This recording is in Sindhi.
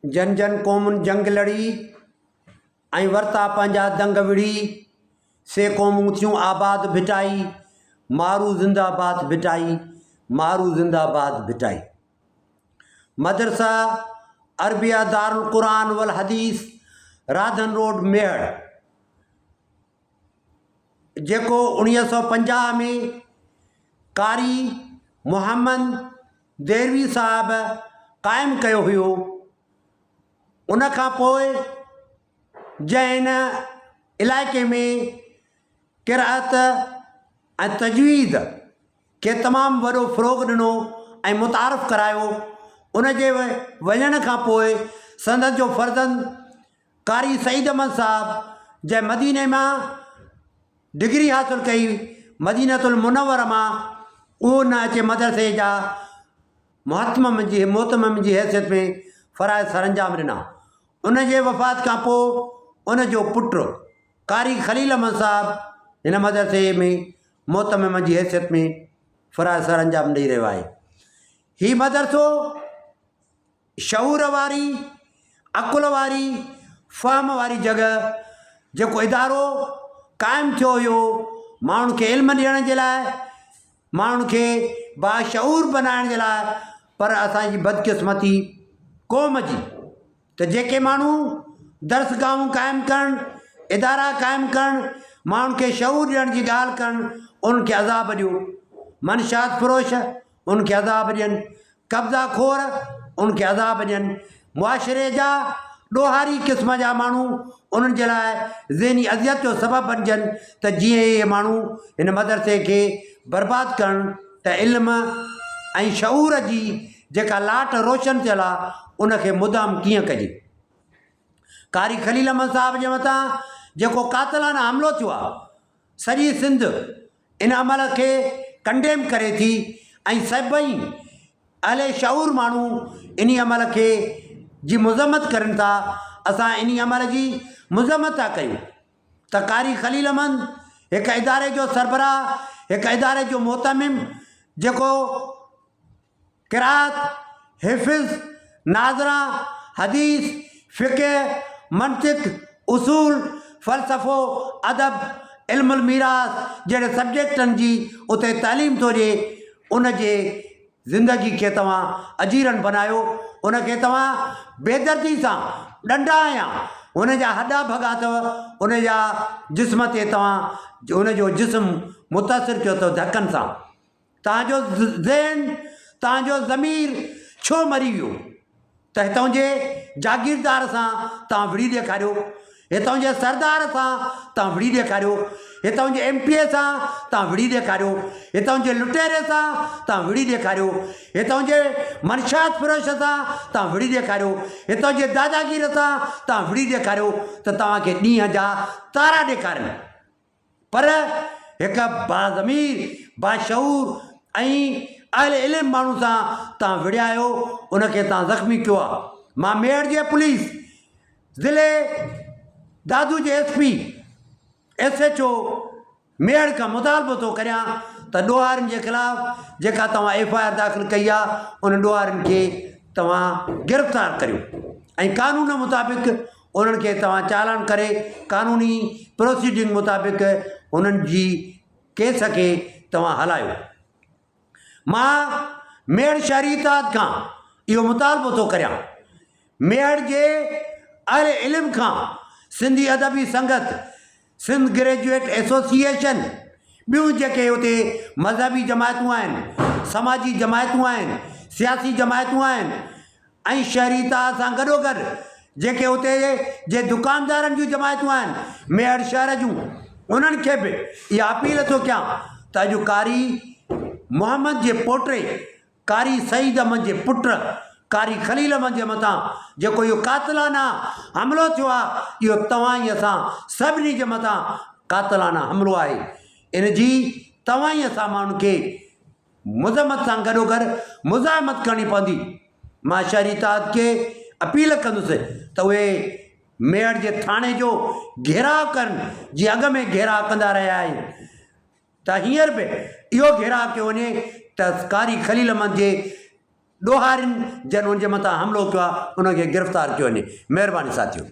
جن جن قومن جنگ لڙي ۽ ورتا پنهنجا دنگ وڙهي، سي قومون ٿيون آباد ڀٽائي، مارو زنده باد ڀٽائي، مارو زنده باد ڀٽائي. مدرسه عربيه دارالقرآن والحديث راڌن روڊ ميهڙ جيڪو 1950 ۾ قاري محمد ديروي صاحب قائم ڪيو هيو. ان کان پوء جنهن هن علائقي ۾ قرائت ۽ تجويد کي تمام وڏو فروغ ڏنو ۽ متعارف ڪرايو، ان جي وڃڻ کان پوء سندس جو فرزند قاري سعيد احمد صاحب جنهن مديني مان ڊگري حاصل ڪئي مدينة المنوره مان اهو نه اچي مدرسي جا مهتمم جي مهتمم جي حيثيت ۾ فرائض سرانجام ڏنا. ان جي وفات کان پوء ان جو پٽ قاري خليل احمد صاحب هن مدرسي ۾ مهتمم جي حيثيت ۾ فرائض سرانجام ڏئي رهيو آهي. هي مدرسو شعور واري، عقل واري، فهم واري جڳهه جيڪو ادارو قائم ٿيو هيو ماڻهن کي علم ڏيڻ جي لاء، ماڻهن کي باشعور بنائڻ جي لاء پر اسان جي بدقسمتي قوم جي ته جيڪي ماڻهو درسگاهون قائم ڪرڻ، ادارا قائم ڪرڻ، ماڻهن کي شعور ڏيڻ جي ڳالهه ڪرڻ انهن کي عذاب ڏيو، منشيات فروش انهن کي عذاب ڏين، قبضا خور انهن کي عذاب ڏين، معاشري جا ڏوهاري قسم جا ماڻهو انهن جي لاء ذهني اذيت جو سبب بنجن ته جيئن اهي ماڻهو هن مدرسي کي برباد ڪرڻ ته علم ۽ شعور جي جيڪا لاٽ روشن ٿيل آ ان کي مدهم ڪيئن ڪجي. قاري خليل احمد صاحب جي مٿان جيڪو قاتلانه حملو ٿيو آ سڄي سنڌ ان عمل کي ڪنڊيم ڪري ٿي ۽ سڀئي اهل شعور ماڻهو انهي عمل کي جي مذمت ڪرين ٿا. اسان انهي عمل جي مذمت ٿا ڪريون ته قاري خليل احمد هڪ اداري جو سربراهه، هڪ اداري جو مهتمم جيڪو قرائت، حفظ، ناظره، حديث، فقه، منطق، اصول، فلسفو، ادب، علم الميراث جهڙي سبجيڪٽن جي اتي تعليم ٿو ڏئي، ان جي زندگي کي توهان اجيرن بنايو، ان کي توهان بيدردي سان ڏنڊا هنيا، هن جا هڏا ڀڳا اٿو، ان جا جسم تي توهان ان جو جسم متاثر ڪيو اٿو ڌڪن سان. توهان جو ذهن، توهان جو ضمير ڇو مري ويو ته هتان جي جاگيردار سان توهان وڙهي ڏيکاريو، هتان جي سردار سان توهان وڙهي ڏيکاريو، هتان جي ايم پي اي سان توهان وڙهي ڏيکاريو، هتان جي لٽيري سان توهان وڙهي ڏيکاريو، هتان جي منشيات فروش سان توهان وڙهي ڏيکاريو، هتان جي داداگير سان توهان وڙهي ڏيکاريو ته توهان کي ڏينهن جا تارا ڏيکارين. پر هڪ باضمير، باشعور ۽ اهل علم ماڻهو سان توهان وڙهيا آهيو، ان کي توهان زخمي ڪيو آهي. مان ميهڙ جي پوليس، ضلعي دادو جي S P, S H O Mehar کان مطالبو ٿو ڪريان ته ڏوهارين جي خلاف جيڪا توهان ايف I R داخل ڪئي آهي، ان ڏوهارين کي توهان گرفتار ڪريو ۽ قانون مطابق انهن کي توهان چالان ڪري قانوني پروسيڊنگ مطابق انهن جي ڪيس کي توهان هلايو. مان ميهڙ شهري اتحاد کان اهو مطالبو ٿو ڪريان ميهڙ جي اهل علم کان سنڌي ادبي سنگت، سنڌ گريجوئيٽ ايسوسيئيشن، ٻيون جيڪي اتي مذهبي جماعتون آهن، سماجي جماعتون آهن، سياسي جماعتون آهن ۽ شهري اتحاد سان گڏوگڏ جيڪي اتي جي دڪاندارن جون جماعتون آهن ميهڙ شهر جون انهن کي به اها اپيل ٿو ڪيان ته اڄ قاري محمد جي پوٽي قاري سعيد احمد جي پٽ قاري خليل احمد جي مٿان جيڪو اهو قاتلانه حملو ٿيو آهي اهو توهان ۽ اسان سڀني جي مٿان قاتلانه حملو آهي ان جي توهان ۽ اسان ماڻهن کي مذمت سان گڏوگڏ مزاحمت ڪرڻي پوندي. مان شهري اتحاد کي اپيل ڪندس ته اهي ميهڙ جي ٿاڻي جو گهيراء ڪن جيئن اڳ ۾ گهيراء ڪندا رهيا آهن ته هينئر به اهو گهيراء ڪيو وڃي ته قاري خليل احمد جي. ڏوهارين جن ان جي مٿان حملو ڪيو آهي انهن کي گرفتار ڪيو وڃي. مهرباني ساٿيو.